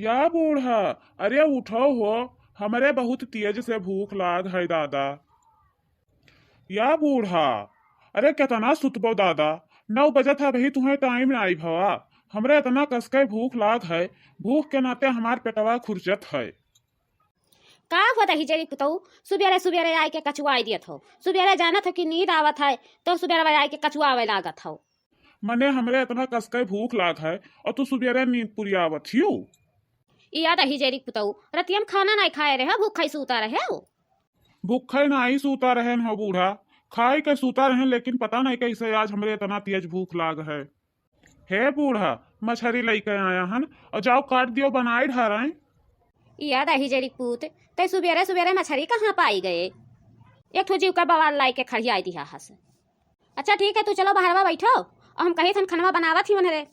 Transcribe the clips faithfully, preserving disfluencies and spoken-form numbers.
या बूढ़ा, अरे उठो हो, हमरे बहुत तेज से भूख लाग है दादा। या बूढ़ा, अरे केतना सुतबो दादा, नौ बजत है, अबही तुहें टाइम नाई भवा। हमरे इतना कसके भूख लाग है, भूख के नाते हमार पेटवा खुरचत है। का हुआ दही जरी पुतऊ, सुबेरे सुबेरे आए के कचुआई दियत हो? सुबेरे जानत हो कि नींद आवत है, तो सुबेरे आए के कचुआवे लागत हो। मने हमरे इतना कसके भूख लाग है और तू सुबेरे नींद पुरियावत हियो। इया दही जरी पुतऊ, रतिया में खाना नाई खाए रहे, भूखा ही सूता रहे हो। भूखा ही नाई सूता रहे हो बूढ़ा, खाए के सूता रहे, लेकिन पता नहीं कैसे आज हमरे इतना तेज भूख लाग है। हे बूढ़ा, मछरी लइके आया हन और जाओ काट दियो, बनाई ढारें। इया दही जरी पूत, तै सुबेरे सुबेरे मछरी कहाँ पाई गए? एक ठो जीव का बवाल लाई के खड़ियाई दिया हस। अच्छा ठीक है, तू चलो बहरवा बैठो, और हम कही थन खनवा बनावत ही उन्हरे।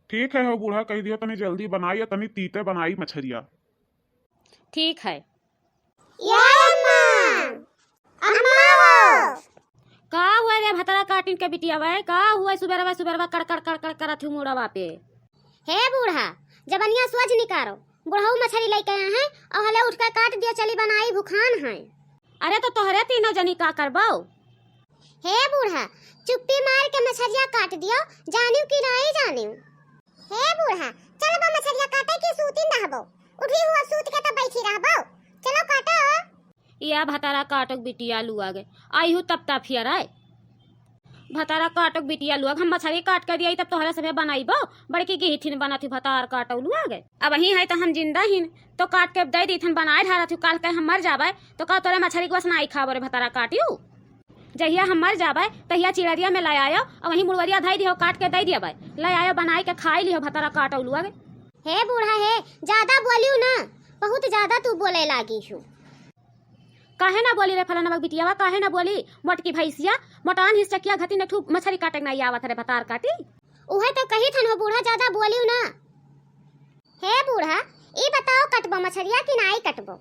ठीक है हो बूढ़ा, कही दियो तनी जल्दी बनाई, तनी तीते बनाई मछरिया। ठीक है। या अम्मा, अम्मा हो। का हुआ रे भतरा काटिन के बिटिया बे? का हुआ सुबेरवा सुबेरवा कड़ कड़ कड़ कड़ करत हूँ मुड़वा पे? हे बूढ़ा, जबनिया सोझ निकारो, बुढ़ऊ मछरी लइके आए हैं और हले उठ के काट दियो, चली बनाई भुखान है। अरे तो तोहरे तीनों जनी का करबो? हे बूढ़ा, चुप्पी मार के मछरिया काट दियो, जानियो कि नाई जानियो। हे बूढ़ा, चलबो मछरिया काटे कि सूती रहबो? उठी हुआ सूत के तो बैठी रहबो, चलो काटो। या भतारा काटो बिटिया लुआ गे, आई हूँ तब ता फियर आए। भतारा काटो बिटिया लुआ गे, हम मछरी काट के दिया तब तोहरे सभे बनाइबो, बड़की गिहिथिन बनत ही भतार काटो लुआ गे। अब ही है तो हम जिंदा हिन, तो काट के दे दीथन बनाए ढारत हूँ, काल के हम मर जाबे तो का तोरे मछरी के बस नाई खाबो रे भतारा काटियो? जहिया हम मर जाबे तहिया चिड़रिया में ले आयो और वहीं मुड़वरिया धई दियो, काट के दे दियबे, ले आयो बनाई के खाई लियो भतारा काटो लुआ गे। हे बूढ़ा हे, ज्यादा बोलियो ना, बहुत ज्यादा तू बोले लागी हूँ। काहे ना बोली रे फलाना बिटियावा, काहे ना बोली? मोटकी भैंसिया, मोटान हिस चकिया घती ने ठू मछरी काटे के नाई आवत रे भतार काटी। उहे तो कही थन हो बूढ़ा, ज्यादा बोलियो ना। हे बूढ़ा, ई बताओ कटबो मछरिया कि नाई कटबो?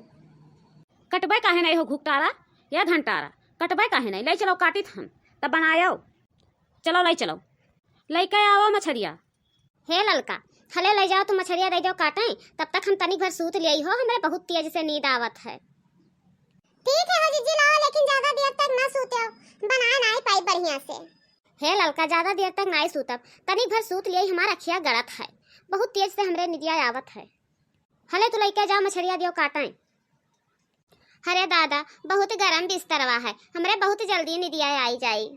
कटबे काहे नहीं हो घुघटारा, या धनटारा, कटबे काहे नहीं? ले चलो काटी थन, तब बनायो। चलो ले चलो, लइके आओ मछरिया। हे ललका, हले ले जाओ तू मछरिया दे दो काटे, तब तक हम तनिक भर सूत लियाई हो, हमरे बहुत तेज से नींद आवत है। ठीक है हो जीजी, लाओ, लेकिन ज्यादा देर तक ना सूते हो, बनाए ना पाई बढ़िया से। हे ललका, ज्यादा देर तक ना सूतब, तनिक भर सूत लियाई, हमार अखिया गड़त है, बहुत तेज से हमरे निदिया आवत है। हले तू लइके जाओ मछरिया दियो काटे। अरे दादा, बहुत गरम बिस्तरवा है, हमरे बहुत जल्दी निदिया आई जाई।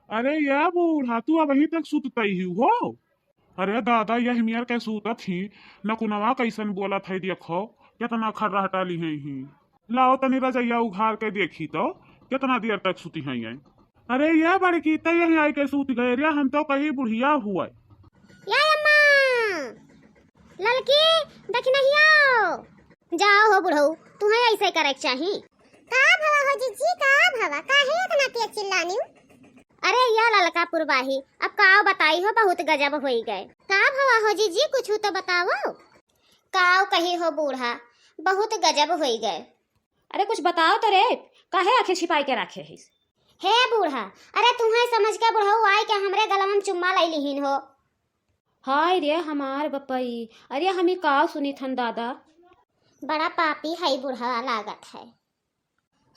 अरे या बूढ़ा, तू अबहीं तक सुततई ही हो? अरे दादा, यह मियर के सूतत ही, नकुनवा कैसन बोलत है, देखो केतना खर्राटा लिहे ही। लाओ तनी रजइया उघार के देखी तो, केतना देर तक सुती हैं ये। अरे ये बड़की, तै यहीं आई के सूत गए रे, हम तो कही बुढ़िया हुआ। या अम्मा, ललकी, दखिनहिया। जाओ हो बुढ़ऊ, तुहें ऐसे करे के चाही। का भवा हो जीजी, का भवा, काहे इतना तेज चिल्लानी? अरे या ललका पुरबाही, अब का बताई हो, बहुत गजब होई गए। का भवा हो जीजी, कुछ तो बताओ। काव कही हो बूढ़ा, बहुत गजब होई गए। अरे कुछ बताओ तो रे, काहे आंखें छिपाई के राखे हिस? हे बूढ़ा, अरे तुहें समझ के बुढ़ऊ आए के हमरे गलवा में चुम्मा ले लिहिन हो। हाय रे हमार बपई, अरे हमी काव सुनी थन दादा। बड़ा पापी है बुढ़वा लागत है।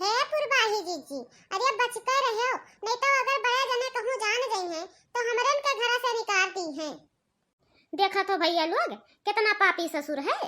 हे पुरबाही जीजी, अरे बच के रहो, नहीं तो अगर बड़े जने कहूँ जान गई हैं तो हमरन के घर से निकाल दी हैं। देखत हो भैया लोग, कितना पापी ससुर है।